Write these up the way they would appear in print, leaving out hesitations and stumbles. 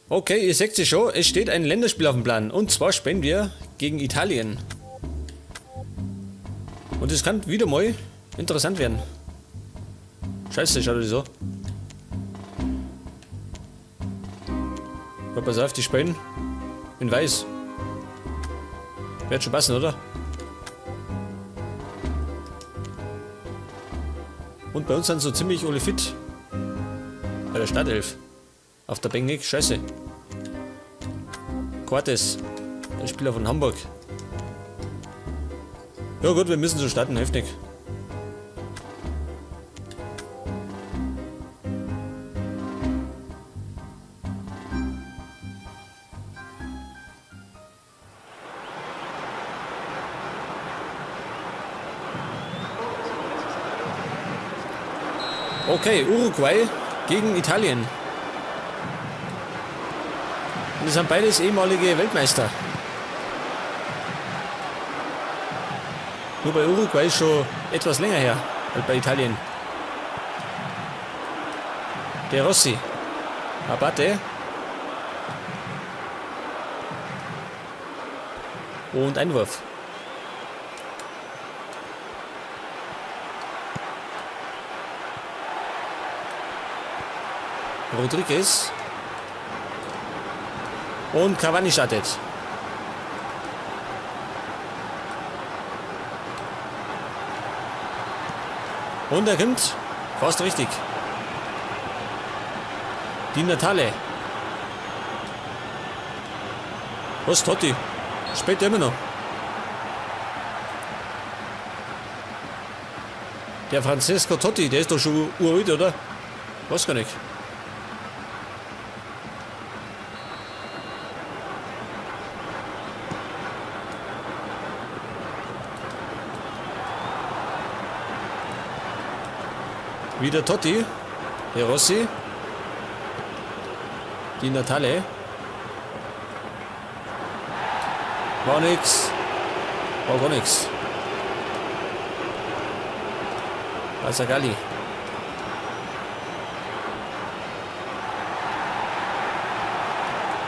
Okay, ihr seht es schon, es steht ein Länderspiel auf dem Plan. Und zwar spielen wir gegen Italien. Und es kann wieder mal interessant werden. Scheiße, schaut euch so. Ja, pass auf, die spielen in weiß. Wird schon passen, oder? Und bei uns sind so ziemlich alle fit. Bei der Startelf. Auf der Bank nicht. Scheiße. Cortes, der Spieler von Hamburg. Ja gut, wir müssen so starten, hilft nicht. Okay, Uruguay gegen Italien. Und das sind beides ehemalige Weltmeister. Nur bei Uruguay ist schon etwas länger her als bei Italien. De Rossi. Abate. Und Einwurf. Rodriguez. Und Cavani startet. Und er kommt fast richtig. Die Natale. Was, Totti? Später immer noch. Der Francesco Totti, der ist doch schon uralt, oder? Weiß gar nicht. Wieder Totti. Der Rossi. Die Natale. War nix. War gar nix. Basagalli.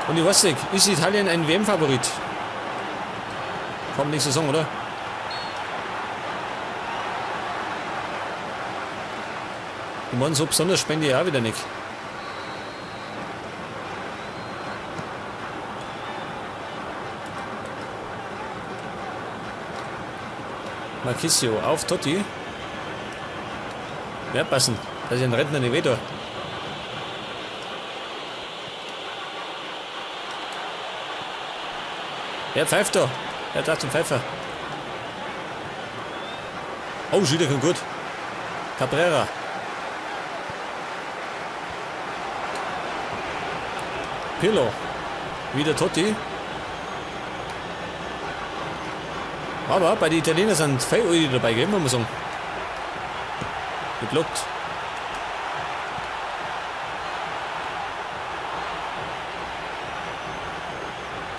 Und ich weiß nicht, ist Italien ein WM-Favorit? Kann man nicht so sagen, oder? Ich meine, so besonders spende ich auch wieder nicht. Marchisio auf Totti. Ja, passen. Dass ich den Rentner nicht weh tue. Wer pfeift da? Wer darf zum Pfeifer? Oh, Schieder kommt gut. Cabrera. Pirlo. Wieder Totti. Aber bei den Italienern sind viele Alte dabei, gell, muss man sagen. Geblockt.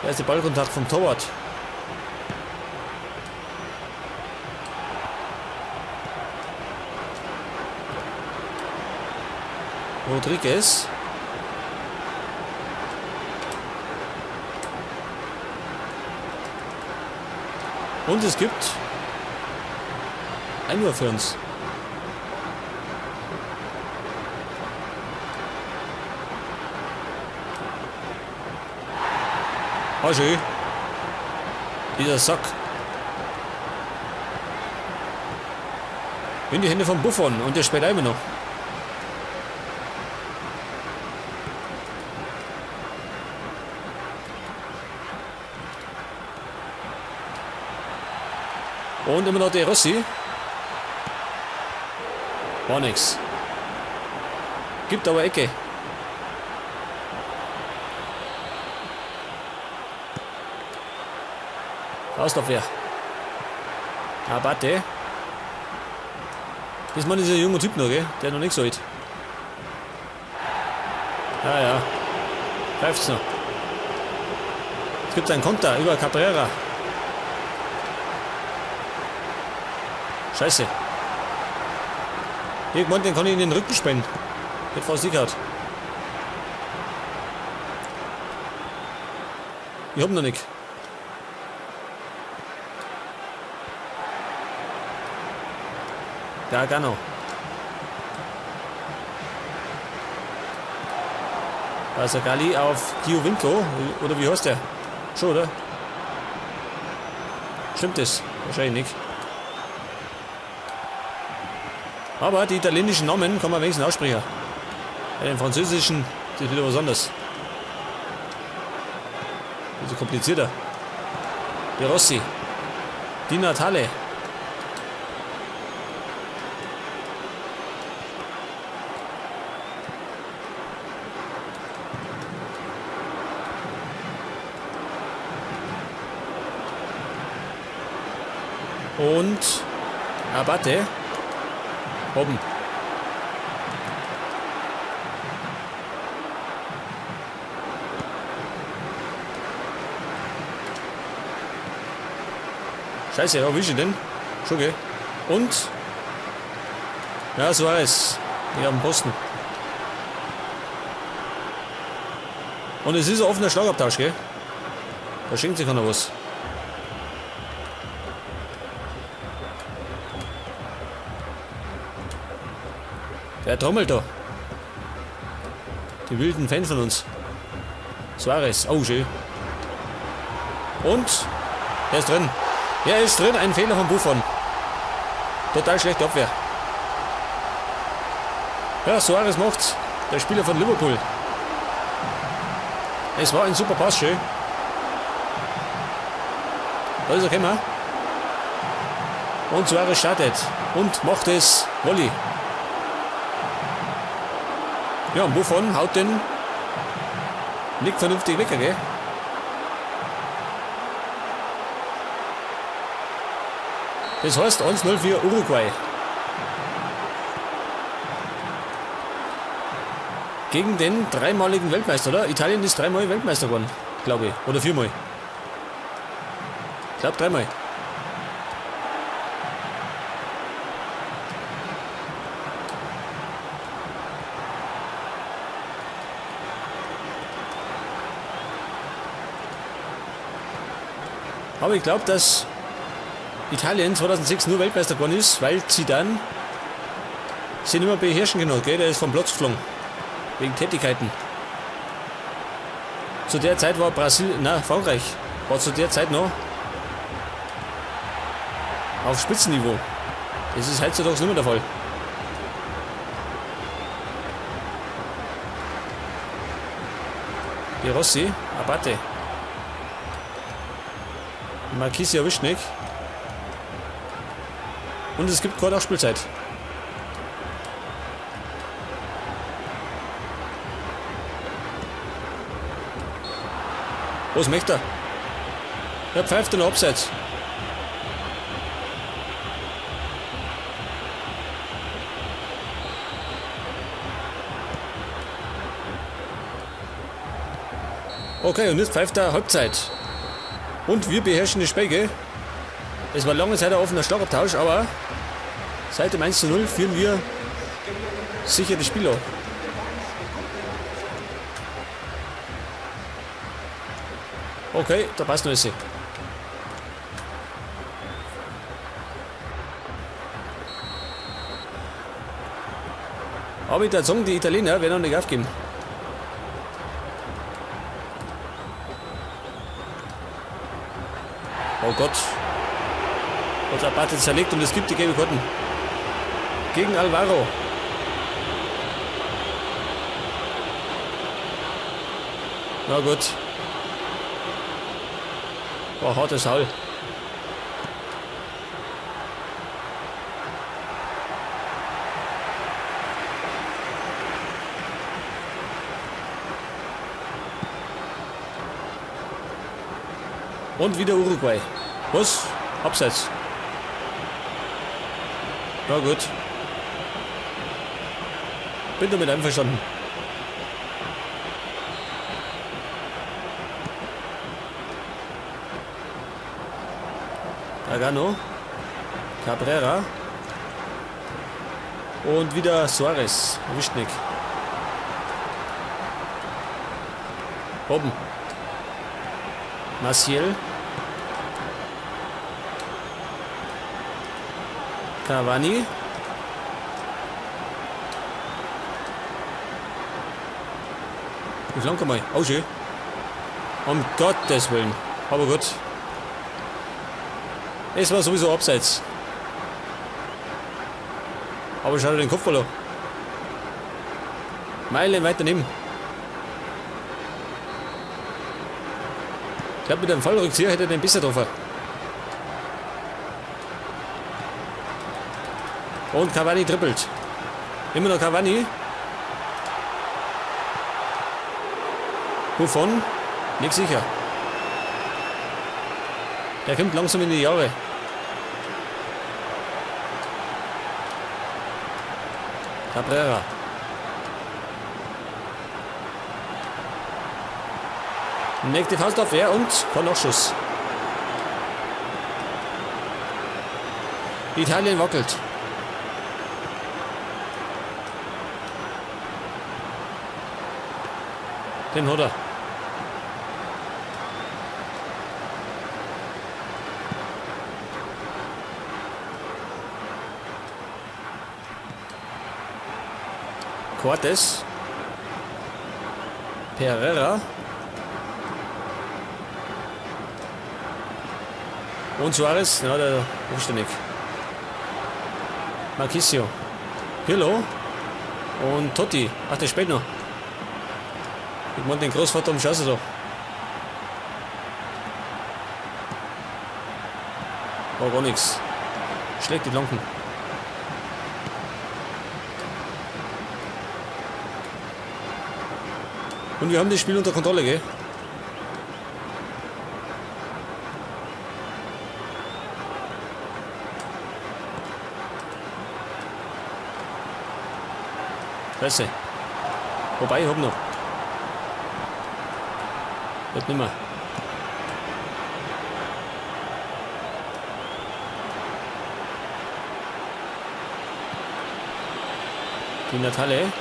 Der erste Ballkontakt vom Torwart. Rodriguez. Und es gibt Einwurf für uns. Ah, schön. Dieser Sack. In die Hände von Buffon und der spielt immer noch. Und immer noch der Rossi. War nix. Gibt aber Ecke. Auslaufwehr. Abate. Das Mann ist ein junger Typ noch, gell? Der noch nicht so alt. Ja, ja. Pfeift's noch. Es gibt einen Konter über Cabrera. Scheiße. Irgendwann, den kann ich in den Rücken springen. Hätte fast gehabt. Ich hab noch nicht. Gargano. Basagali auf Giovinco. Oder wie heißt der? Schon, oder? Stimmt das? Wahrscheinlich nicht. Aber die italienischen Namen kann man wenigstens aussprechen. Bei den französischen ist wieder was anderes. Bisschen komplizierter. De Rossi. Di Natale. Und Abate. Oben. Scheiße, ja, wie ist denn? Schon, gell? Und? Ja, Suarez. Hier am Posten. Und es ist ein offener Schlagabtausch, gell? Da schenkt sich keiner was. Der trommelt da. Die wilden Fans von uns. Suarez. Oh, schön. Und er ist drin. Er ist drin. Ein Fehler von Buffon. Total schlechte Abwehr. Ja, Suarez macht's. Der Spieler von Liverpool. Es war ein super Pass, schön. Da ist er gekommen. Und Suarez startet. Und macht es Volley. Ja, und Buffon haut den nicht vernünftig weg, gell? Das heißt 1-0 für Uruguay. Gegen den dreimaligen Weltmeister, oder? Italien ist dreimal Weltmeister geworden, glaube ich. Oder viermal. Ich glaube dreimal. Aber ich glaube, dass Italien 2006 nur Weltmeister geworden ist, weil Zidane sie nicht mehr beherrschen können, gell? Der ist vom Platz geflogen. Wegen Tätigkeiten. Zu der Zeit war Brasilien, na, Frankreich, war zu der Zeit noch auf Spitzenniveau. Das ist heutzutage nicht mehr der Fall. Die Rossi, Abate. Marquis erwischt nicht. Und es gibt gerade auch Spielzeit. Was möchte er? Er pfeift den Abseits. Okay, und jetzt pfeift er Halbzeit. Und wir beherrschen die Spiel. Es war lange Zeit ein offener Schlagabtausch, aber seit dem 1:0 führen wir sicher das Spiel an. Okay, da passt noch alles. Aber ich würde sagen, die Italiener werden noch nicht aufgeben. Oh Gott. Und Abate zerlegt und es gibt die gelbe Karten. Gegen Alvaro. Na gut. War hartes Haul. Und wieder Uruguay. Was? Abseits. Na gut. Bin damit einverstanden. Gargano. Cabrera. Und wieder Suarez. Erwischt nicht. Robben. Maciel. Cavani. Ich flanke mal. Oh, schön. Um Gottes Willen. Aber gut. Es war sowieso abseits. Aber schau dir den Kopfball an. Meilen weiter daneben. Ich glaube, mit einem Fallrückzieher hätte er den besser getroffen. Und Cavani dribbelt. Immer noch Cavani. Buffon? Nicht sicher. Der kommt langsam in die Jahre. Cabrera. Nächste Faustabwehr und kein Nachschuss. Italien wackelt. Den hat er. Cortes. Pereira. Und Suarez, na, der nicht. Marchisio. Pirlo. Und Totti. Ach, der spielt noch. Ich meine den Großvater um Scheiße da. War gar nichts. Schlägt die Lampen. Und wir haben das Spiel unter Kontrolle, gell? Scheiße. Wobei, ich hab noch. Wird nimmer. Die Natale.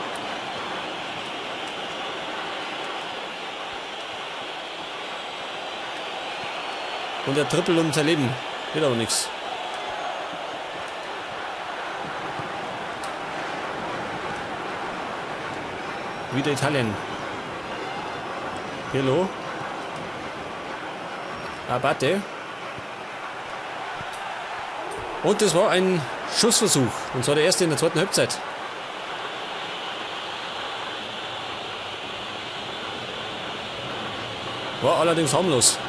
Und der Trippel um sein Leben. Wird aber nichts. Wieder Italien. Pirlo. Abate. Und das war ein Schussversuch. Und zwar der erste in der zweiten Halbzeit. War allerdings harmlos.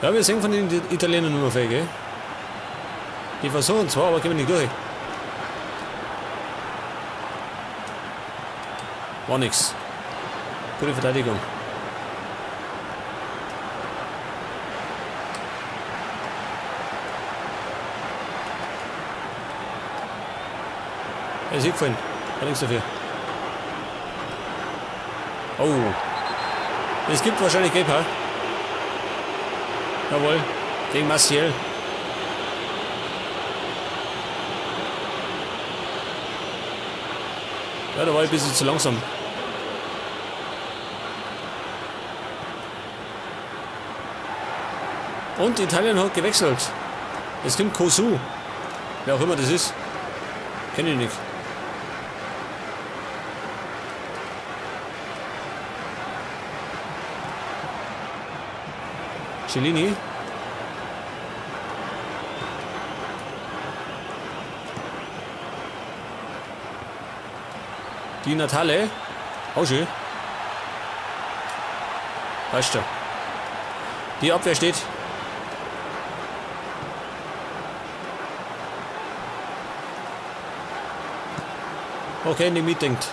Ja, wir sehen von den Italienern nur noch viel, gell? Die versuchen zwar, aber kommen nicht durch. War nix. Gute Verteidigung. Er ist hingefallen. Hat nichts dafür. Oh. Es gibt wahrscheinlich Gelb, ha? Jawohl. Gegen Maciel. Ja, da war ich ein bisschen zu langsam. Und Italien hat gewechselt. Es kommt Kosu. Wer auch immer das ist. Kenne ich nicht. Cellini. Die Natale. Auch schön. Weißt du. Die Abwehr steht. Okay, nicht mitdenkt.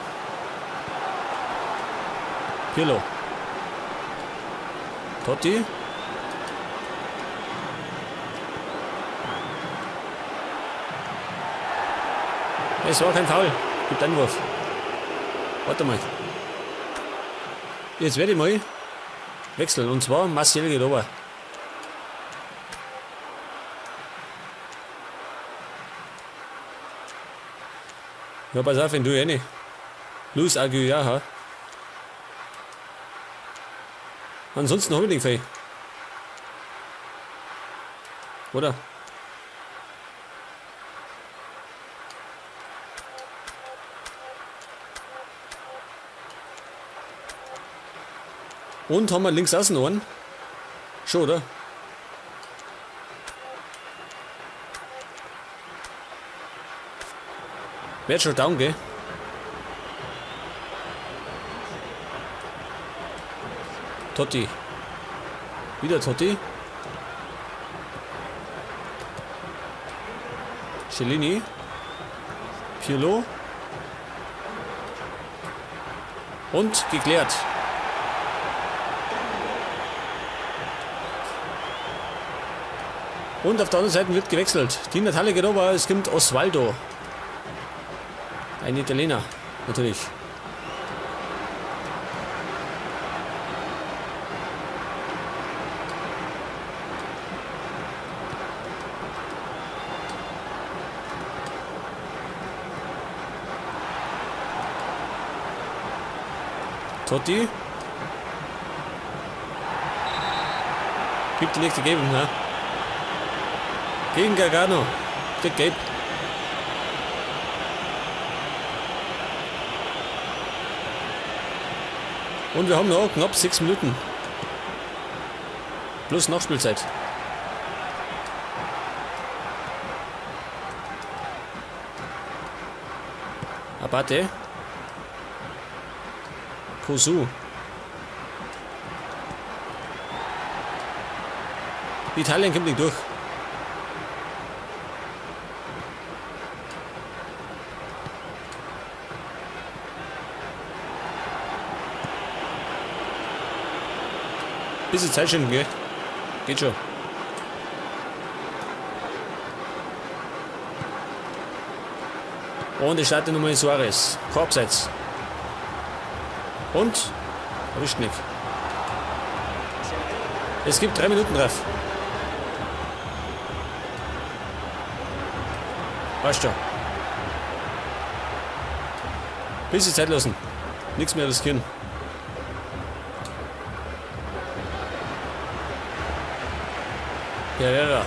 Pirlo. Totti. Es war kein Foul. Gibt Einwurf. Warte mal. Jetzt werde ich mal wechseln. Und zwar Marcel geht runter. Ja, pass auf, wenn du eh nicht. Luis Aguiar. Ansonsten habe ich den Fei. Oder? Und haben wir links außen einen? Schon, oder? Wird schon down, gell? Totti. Wieder Totti. Cellini. Pirlo. Und geklärt. Und auf der anderen Seite wird gewechselt. Die Natale geht over, es kommt Osvaldo. Ein Italiener, natürlich. Totti. Gibt die nächste Gebung, ne? Gegen Gargano. Der Gelb. Und wir haben noch knapp 6 Minuten. Plus Nachspielzeit. Abate. Kosu. Italien kommt nicht durch. Bisschen Zeit schinden, gell? Geht schon. Und ich starte nochmal Suarez. Korbseits. Und erwischt nicht. Es gibt 3 Minuten drauf. Passt schon. Bisschen Zeit lassen. Nichts mehr riskieren. Pereira.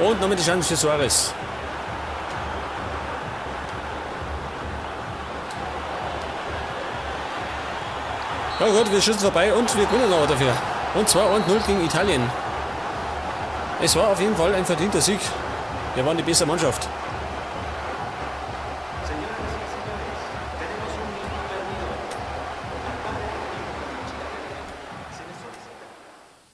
Und nochmal die Chance für Suarez. Ja gut, wir schießen vorbei und wir gewinnen aber dafür. Und zwar 1-0 gegen Italien. Es war auf jeden Fall ein verdienter Sieg. Wir waren die bessere Mannschaft.